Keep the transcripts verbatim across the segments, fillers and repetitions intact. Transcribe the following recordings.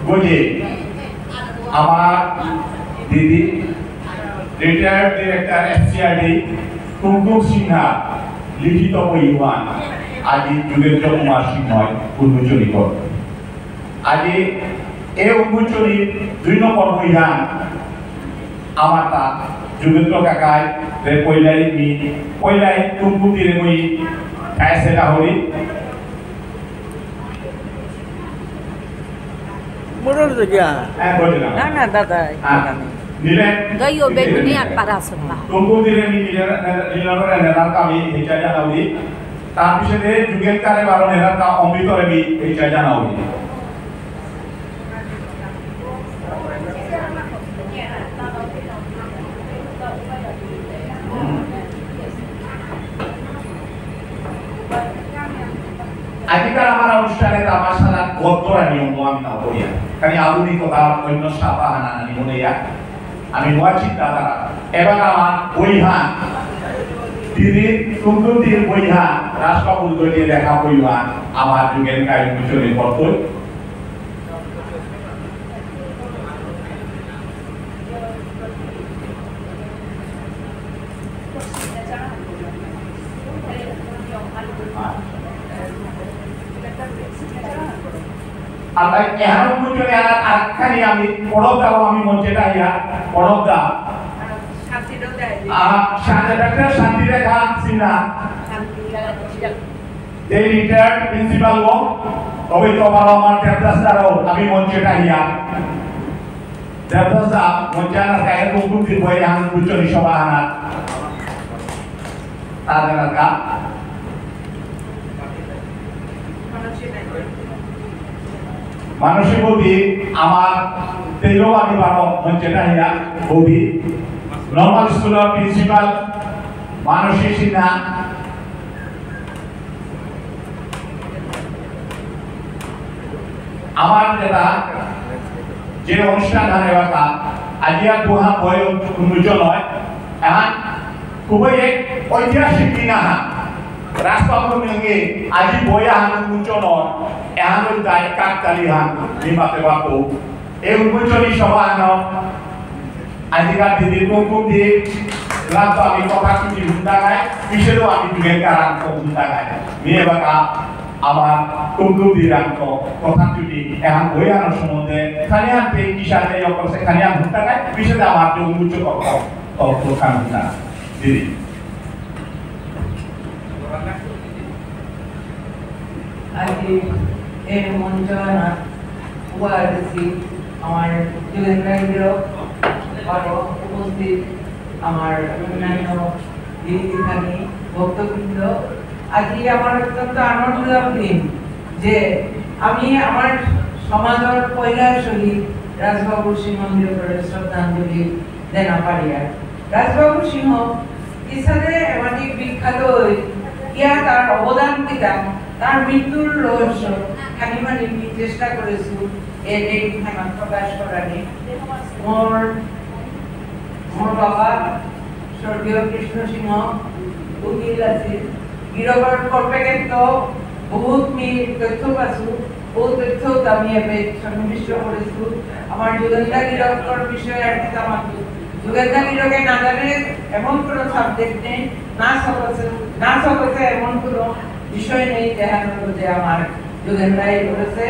বুঝে আমার দিদি রিটায়ার্ড ডিরেক্টর এফসিআরডি কুমকুম সিনহা লিখিত বইহান আজি যোগেন্দ্র কুমার সিংহই উন্মোচনী করল। আজি এ উন্মোচনী দুই নম্বর বইহান আমার তা যোগেন্দ্র কাকাই রে পইলাই মি পইলাই কুমকুম দিরে মই খাইছে গাহরি। মোরল তো গিয়া। হ্যাঁ, বলে না। না, না, দাদা, হ্যাঁ। দাদা নেই। নিলে? গাইও বেগুনি আর পারা আসুন না। কুমকুম দিরে মি নিলে, নিলে, নিলে, নিলে, আমি হেঁচা জানাউরি। তার পিছনে যুগের কারে বারো নেরা তা অমৃত রেমি হেঁচা জানাউরি। আজিকার আমার অনুষ্ঠানে তো আমার সারা গদ্যরা নিয়ম আমি না করিয়া। খালি আধুনিকতা অন্য সাপা হানা নানি মনে ইয়া। আমি ওয়াচিত দাদা। এবার আমার বইহান। দিদি কুমকুম দিদির বইহান। রাজবাবুর দলিয়ে লেখা বইহান। আমার যুগের কায়ুম চলে পড়তই। আর তাই এহানো বুঝলে আর আরেকখানি আমি পড়ব দাও আমি মঞ্চে ডাইয়া পড়ব দা। শান্তি দেও দেয়। আহ, শান্তি, ডাক্তার শান্তি রেখা সিনহা। শান্তি রেখা। এই রিটায়ার্ড প্রিন্সিপাল গো, তবে তো বাবা আমার দেবদাস দারও আমি মঞ্চে ডাইয়া। দেবদাস দা, মঞ্চে আনার কাছে কুকুর দিব, এই আনন্দ বুঝছো নি সভা আনার। তাদের আর কা? মানসী বৌদি, আমার তেইলো আমি বারো মঞ্চে ডাইয়া, বৌদি। নর্মাল স্কুলের প্রিন্সিপাল, মানসী সিনহা, আমার যেটা যে অনুষ্ঠান হানে বাতা, আজি আর দুহা বই উন্মোচন হয়, এহান খুবই এক ঐতিহাসিক দিন আহান। রাজবাবুর নিয়মে আজি বই আহান উন্মোচন হয়, এহান ওই দায় কাকতালি হান, নিমাতে বাপু। এই উন্মোচনী সভা আনো, আজিকার দিদি কুমকুম দি, রাত আমি কথা চুটি হুন্দাগায়, পিছেও আমি যুগের কারান্ত হুন্দাগায়। নিয়ে বাকা আমার কুমকুম দি রান্ত কথা চুটি, এখন বই আনার সম্বন্ধে, খানি আনতে কিসারে ইয়ে করছে, খানি আন হুন্দাগায়, পিছেও আমার যে উন্মোচ করতে, তত খান হুন্দাগায়। দিদি। আজি এ মঞ্চ আনা ওয়ারসি আমার যোগেন্দ্র ইন্দ্র, আরো উপস্থিত আমার অন্যান্য দিদিগিথানি, ভক্তবৃন্দ, আজি আমার অত্যন্ত আনন্দর দিন যে আমি আমার সমাজর পয়লা শহীদ রাজবাবু সিংহর উপরে শ্রদ্ধাঞ্জলি দেনা পারিয়ার। রাজবাবু সিংহ কিসাদে এমাটি বিখ্যাত হই, ইয়া তার অবদান কিতা, তার মৃত্যুর রহস্য, খানি মানি মি চেষ্টা করেছু, এ লেরিক খানাত প্রকাশ করানি। মোর, মোর বাবা স্বর্গীয় কৃষ্ণ সিংহ উকিল আছিল। গিরকর কর্পেকেত্ত বহুত মি তথ্য পাছু, ও তথ্য আমি এবে সন্নিবিষ্ট করেছু। আমার যোগেন্দ্র গিরকর বিষয়ে আর কিতা মাতু। যোগেন্দ্র গিরকে না জানে এমন কোনো subject নেই, না সকসে, না সকসে এমন কোনো বিষয় নেই যেহানর যে আমার যোগেন্দ্রাই করেছে।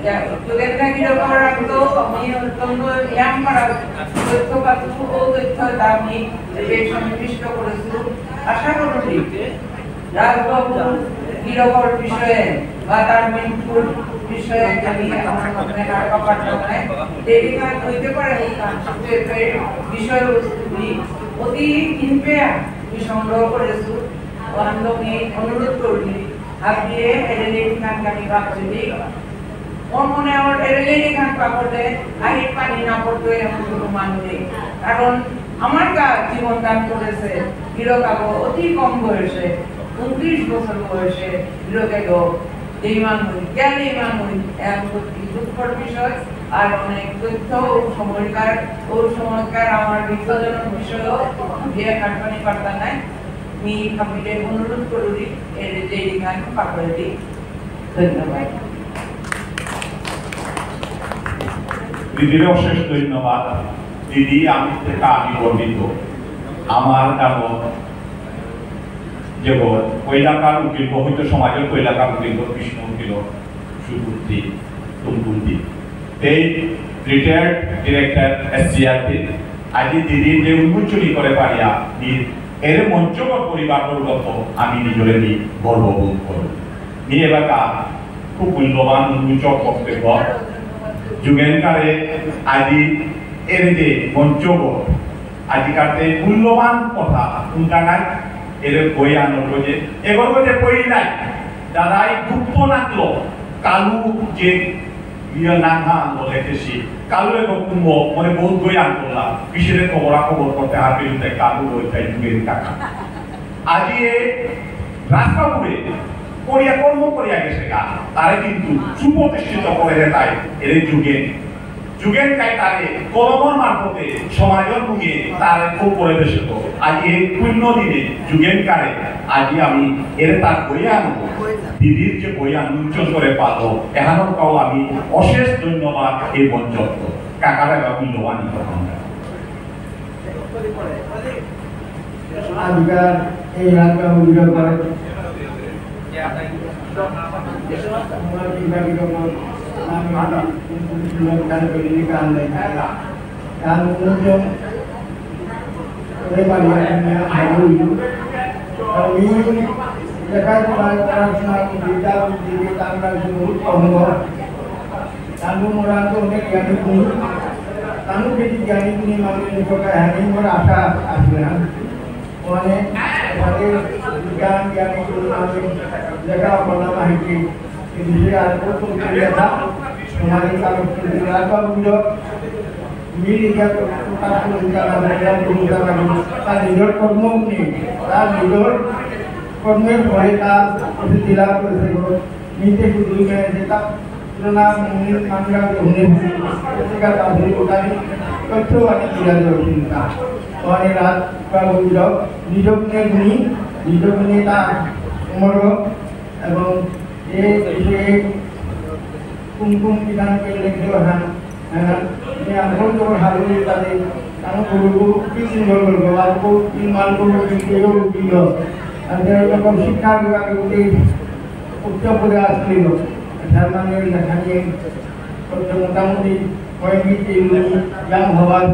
যা-, যোগেন্দ্র গিরকর আমি তো, আমি অত্যন্ত ইয়াম করা তথ্য পাছু, ও তথ্য আমি এবে সন্নিবিষ্ট করেছু। আশা করি রাজবাবু গিরকর বিষয়ে বা তার মৃত্যুর বিষয়ে খালি আমার মনে আর ব্যাপারটা নাই। লেরিকহান হইতে পারে, এই বিষয়বস্তু অতি কিনপেয়া সংগ্রহ করেছু। আমি অনুরোধ করি, আপনি এ লেরিকহান খালি ভাবছেন, ওর মনে আমার এর লেরিকহান পাকড়ে আহির পানি না পড়তো এমন কোনো মানু নেই। কারণ আমার কা জীবন দান করেছে গিরক আগো অতি কম বয়সে, ঊনত্রিশ বছর বয়সে গিরক এগো যেই মানু, জ্ঞানী মানু, এমন সত্যি দুঃখর বিষয়। আর অনেক তথ্য ও সময়কার, ও সময়কার আমার বিদ্বজনর বিষয়ও দিয়ে কাটপানি পারতা নাই। মি হাবিরে অনুরোধ করুরি, এর লেরিকহান পাকড়ে দি। ধন্যবাদ। দিদিরে অশেষ ধন্যবাদ। দিদি, আমি থেকে আমি গর্বিত। আমার নাম যে পয়লাকার উকিল, বহিত সমাজের পয়লাকার উকিল, কৃষ্ণ উকিল, সুবুদ্ধি, তুমকুন্দি। এই রিটায়ার্ড ডিরেক্টর এসসিআরটি, আজি দিদি যে উন্মোচনী করে পারিয়া, নি এর মঞ্চগত পরিবারবর্গত আমি নিজরে নি গর্ববোধ করি। নি এলাকা খুব মূল্যবান উন্মোচক বক্তব্য। যুগেনকারে আজি এর যে মঞ্চগত আজিকাতে মূল্যবান কথা উনকানাই এর বই আনল যে এগর যে বই নাই দাদাই গুপ্ত নাকলো কালু যে ইয়া নাঙহান বলে কেসি, কালু এগো কুম্ভ, মানে বহুত গই আনতলা, বিশেরে খবরা খবর করতে হারপেলুতে কালু গই তাই যুগেন কাকা। আজি এ রাজবাবুরে করিয়া কর্ম করিয়া গেছে গা, তারে কিন্তু সুপ্রতিষ্ঠিত করে দে তাই এরে যুগেন। যুগেন কাই তারে কলমর মারফতে সমাজর মুঙে তারে খুব করে দেশে তো। আজি এই পুণ্য দিনে যুগেন কারে আজি আমি এরে তার বইয়া আনবো। দিদির যে বইয়া উন্মোচন করে পালো, এহানোর কাও আমি অশেষ ধন্যবাদ এই মঞ্চত। কাকারে বা মূল্যবান কথা। আজিকার এই রাজবাবু বিরোধ করে আমার কিংবা বিরোধ নাম কারণ নেই। কারণ মূল্য করে পারি আমি ভালো হইল। আমি দেখার পড়াশোনা বিদ্যা বুদ্ধি আমরা বহুত কম। তানু মোরাংতো অনেক জ্ঞানী গুণী। তানু যদি জ্ঞানী গুণী মানুষ নিকটে আহে, মোর আশা আসলে না। মানে, তাদের জ্ঞান, জ্ঞানী গুণী মানুষ লেখাপড়া মাহিতি, এই বিষয়ে আর কত কিছু লেখা, তোমাদের কারো কিছু লেখা গুলো, মিল ইয়া প্রকাশ করে দিতে পারবে, এরকম করে দিতে পারবে। তার নিজের কর্ম নেই, তার নিজের কর্মের ফলে তার প্রসিদ্ধি লাভ করেছে। নিতে শুধু যেটা পুরোনা মন্দির মানরা যে হুনে সেটা তাদের ওটাই তথ্য মানে তুলে ধরেছিল তা। মানে রাত বা গুজব নিজক নিয়ে গুণী, নিজক নিয়ে তা সমগ্র এবং এ বিষয়ে কুমকুম বিধান করে লেখে হান হ্যাঁ, আমি এখন যখন হারুন তাদের কারণ করবো কি সিঙ্গল করবো আর কি মাল করবো কি কেউ দিল। আর এরকম শিক্ষা বিভাগে উচ্চ পদে আসছিল। তার মানে লেখা নিয়ে মোটামুটি কয়েকটি ইয়াং হওয়ার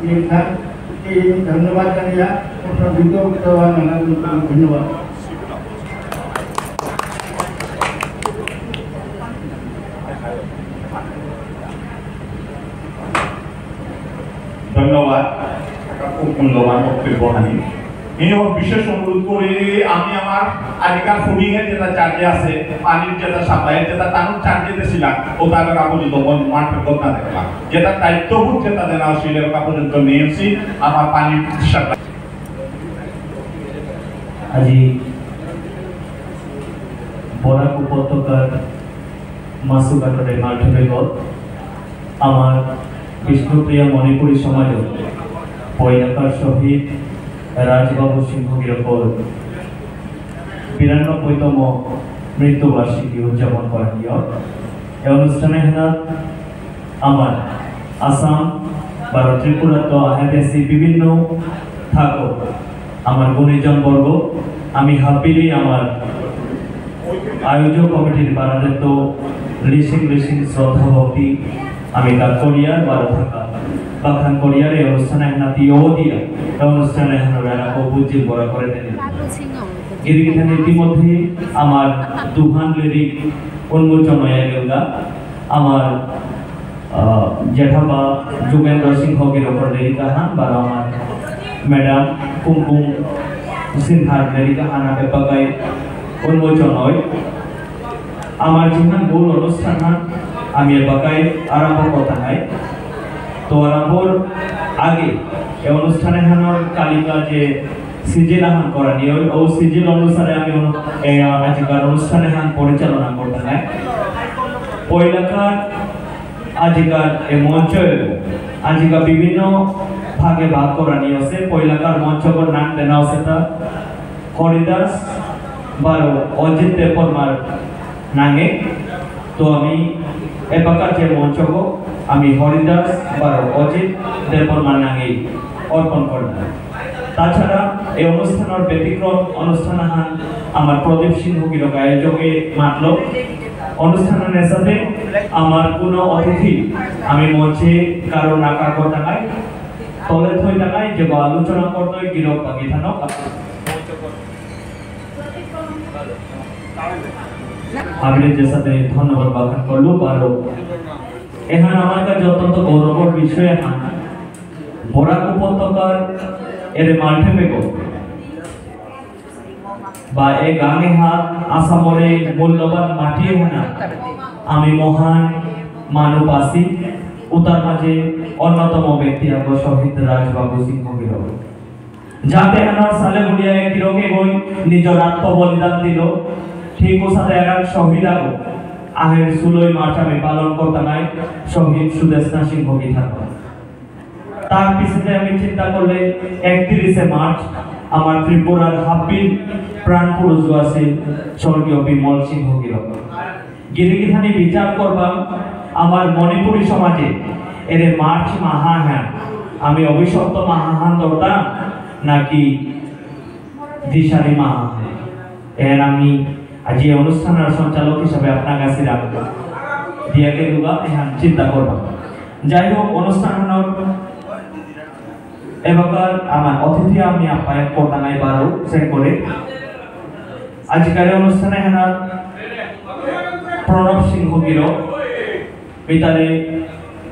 লেখা এই ধন্যবাদ জানিয়া আপনার দ্বিতীয় উত্তর ধন্যবাদ। ধন্যবাদ। একটা খুব মূল্যবান বক্তব্য হানি। এই ওর বিশেষ অনুরোধ করে আমি আমার আজিকার ফুডিং এর যেটা চার্জে আছে, পানির যেটা সাপ্লাই যেটা তার চার্জে দিয়েছিলাম, ও তার কাপড় যুদ্ধ মন মাঠ করতে দেখলাম। যেটা দায়িত্ববোধ যেটা দেনা ছিল, কাপড় যুদ্ধ নিয়েছি আমার পানির সাপ্লাই। আজি বরাক উপত্যকার মাসুঘাটরে মালঠেপেগত আমার বিষ্ণুপ্রিয়া মণিপুরী সমাজর পয়লাকার শহীদ রাজবাবু সিংহ গিরকর বিরানব্বইতম মৃত্যুবার্ষিকী উদযাপন করা হয়। এই অনুষ্ঠানে হেনা আমার আসাম বা ত্রিপুরাত আহেদেশি বিভিন্ন থাকো আমার গুণীজন বর্গ, আমি হাবিরে আমার আয়োজক কমিটির বারাদেত্ত রিসিং রিসিং শ্রদ্ধা ভক্তি আমি তা করিয়ার বারো থাকা বাখান করিয়ার এই অনুষ্ঠানে হানাতি অদিয়া এই অনুষ্ঠানে হানো রানা কবুজি বড় করে দেন। গিরিগিথানি ইতিমধ্যে আমার দুহান লেরিক উন্মোচন হয়ে গেল। আমার আহ, জেঠাবা যোগেন্দ্র সিংহ গিরকর লেরিক আহান, বারো আমার ম্যাডাম কুমকুম সিনহার লেরিক আহান আগে পাকাই উন্মোচন হয়। আমার যেহান মূল অনুষ্ঠান হান আমি এবাকাই আরম্ভ করতে হয়। তো আরম্ভর আগে এই অনুষ্ঠানে হানোর কালিকা যে সিজিল আহান করা নিয়ে ওই, ও সিজিল অনুসারে আমি অনু-, এ, আজিকার অনুষ্ঠানে হান পরিচালনা করতে হয়। পয়লাকার আজিকার এ মঞ্চ এলো। আজিকা বিভিন্ন ভাগে ভাগ করানি আছে। পয়লাকার মঞ্চগর নাম দেনা আছে তা হরিদাস বারো অজিত দেববর্মার নাঙে। তো আমি এবাকার যে মঞ্চগ আমি হরিদাস বারো অজিত দেববর্মা নাঙে অর্পণ করলাম। তাছাড়া এই অনুষ্ঠানর ব্যতিক্রম অনুষ্ঠান আহান আমার প্রদীপ সিংহ গিরক আয়োজকে মাতল। অনুষ্ঠান এসাদে আমার কোনো অতিথি আমি মঞ্চে কারো নাকা করতাঙাই, তলে থইতাঙাই যে বা আলোচনা করতে গিরক বা গিথানক। আমি যেসাদে ধন্যবাদ বাখান করলু বারো। এহান আমার কাছে অত্যন্ত গৌরবর বিষয় এহান। বরাক উপত্যকার এরে মালঠেপেগ বা এ গাঙ এহাত আসামরে মূল্যবান মাটি এহানা আমি মহান মানু পাসি, উতার মাঝে অন্যতম ব্যক্তি আগ শহীদ রাজবাবু সিংহ গিরক। জাত এহানর সালে বুলিয়া এ গিরকে গই নিজর আত্মবলিদান দিল। ঠিক উসাদে এরাক শহীদ আগ আহের ষোলোই মার্চ আমি পালন করতাঙাই শহীদ সুদেষ্ণা সিংহ গিথানক। তার পিছনে আমি চিন্তা করলে একত্রিশে মার্চ আমার ত্রিপুরার হাব্বির প্রাণ পুরুষ আছিল স্বর্গীয় বিমল সিংহ গিরক। গিরি গিথানি বিচার করবা আমার মণিপুরী সমাজে এরে মার্চ মাহা হ্যাঁ আমি অভিশপ্ত মাহা হান ধরতাম নাকি দিশারি মাহা হ্যাঁ। এর আমি আজি এই অনুষ্ঠানর সঞ্চালক হিসাবে আপনার কাছে রাখবো। দিয়াকে দুগা এহান চিন্তা করবা। যাই হোক, অনুষ্ঠানর এবাকার আমার অতিথি আমি আপ্যায়ন করতাঙাই বারো সে করে। আজিকার এই অনুষ্ঠান এহানাত প্রণব সিংহ গিরক, মি তারে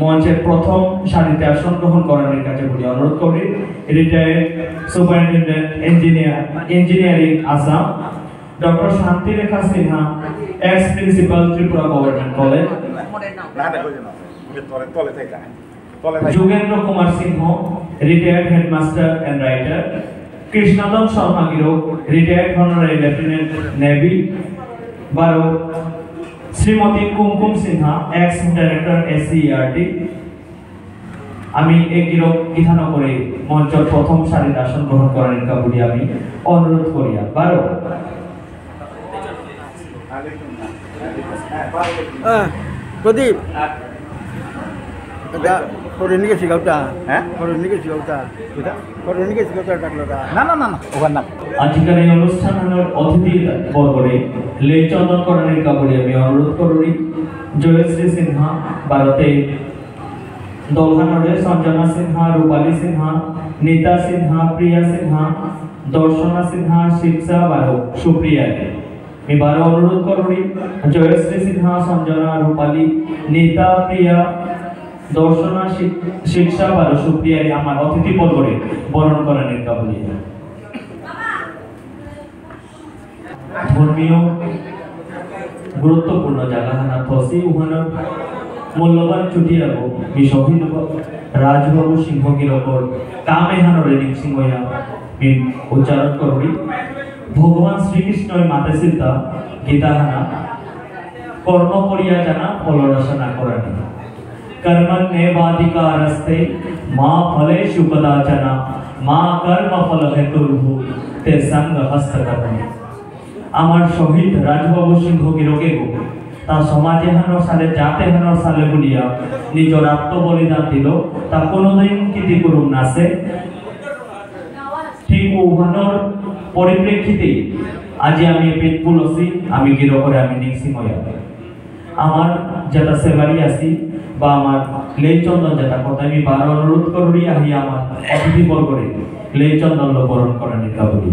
মঞ্চে প্রথম সারিতে আসন গ্রহণ করানির কাছে বলে অনুরোধ করি। Retired Superintendent Engineer, Engineering Assam, doctor শান্তিরেখা Sinha, ex Principal Tripura Government College, না, দেখো যে না, ওই যে তলে, তলে থাইতা। তলে থাইতা। যোগেন্দ্র কুমার সিংহ, retired headmaster and writer, Krishnadhan শর্মা গিরক, retired Honorary Lieutenant Navy, বারো শ্রীমতী কুমকুম Sinha, ex Director S C E R T। আমি এ গিরক গিথানকরে মঞ্চর প্রথম সারির আসন গ্রহণ করানির কা বুলি আমি অনুরোধ করিয়া বারো। হ্যাঁ, প্রদীপ। এটা ফরেনিকে শিখাওতা। হ্যাঁ? ফরেনিকে শিখাওতা। এটা? ফরেনিকে শিখাওতা ডাকলো তা। না, না, না, না, ওখান না। আজিকার এই অনুষ্ঠানর অতিথি বর্গরে লেই চন্দন করানির কা বুলি আমি অনুরোধ করুরি। জয়শ্রী সিনহা, বারোতে দলহানরে সঞ্জনা সিনহা, রূপালী সিনহা, নীতা সিনহা, প্রিয়া সিনহা, দর্শনা সিনহা, শিক্ষা বারো সুপ্রিয়া। মি বারো অনুরোধ করুরি, জয়শ্রী সিনহা, সঞ্জনা, রূপালী, নীতা, প্রিয়া, দর্শনা, শিক-, শিক্ষা বারো সুপ্রিয়ারে আমার অতিথি বর্গরে বরণ করানির কা বুলি। ধর্মীয় গুরুত্বপূর্ণ জায়গা হানা থসি উহানর মূল্যবান চুটি আগো মি শহীদ রাজবাবু সিংহ গিরকর কাম এহানরে নিংসিং অয়া মি উচ্চারণ করুরি। ভগবান শ্রীকৃষ্ণই মাতেসিলতা গীতা হানা, কর্ম করিয়া যানা ফলর আশা না করানি। কর্মণ্যেবাধিকারস্তে মা ফলেষু কদাচন, মা কর্মফলহেতুর্ভূ তে সঙ্গস্তং মা ফলং কর্মফলং। আমার শহীদ রাজবাবু সিংহ গিরকে গো, তা সমাজ এহানর সালে, জাত এহানর সালে বুলিয়া নিজর আত্মবলিদান দিল, তা কোনোদিন কীর্তি করুম নাসে। ঠিক ওহানর পরিপ্রেক্ষিতে আজি আমি পেট পুলসি, আমি গিরকরে আমি নিংসিং অয়া। আমার যেটা সেবারি আছি বা আমার লেই চন্দন যেটা কথা আমি বারো অনুরোধ করুরি আহি আমার অতিথি বর্গরে লেই চন্দন লো বরণ করানির কা বুলি।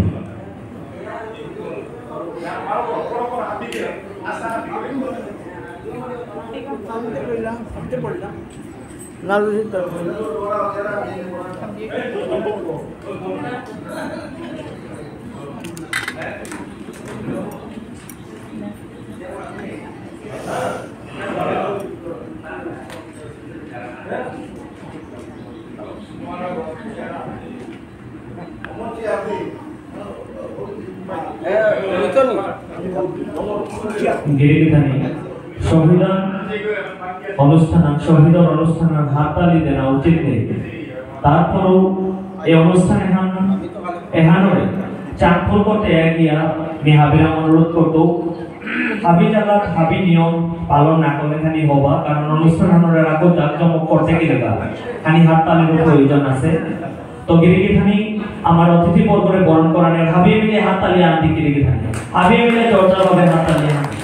গিরি গিথানি, শহীদর অনুষ্ঠান, শহীদর অনুষ্ঠান হাততালি দেনা উচিত নেই। তারপরেও এই অনুষ্ঠান এহান, এহানরে চাকফুল করতে এগিয়া মি হাবিরাং অনুরোধ করতৌ, হাবি জাগাত হাবি নিয়ম পালন না করলে খানি হবা, কারণ অনুষ্ঠান আমরা রাখো জাঁকজমক করতে গেলে গা খানি হাততালিরও প্রয়োজন আছে। তো গিরিগিথানি আমার অতিথি বর্গরে বরণ করানোর হাবিয়ে মিলে হাততালি আনতে গিরিগিথানি। হাবিয়ে মিলে চর্চা হবে হাততালি আনতে।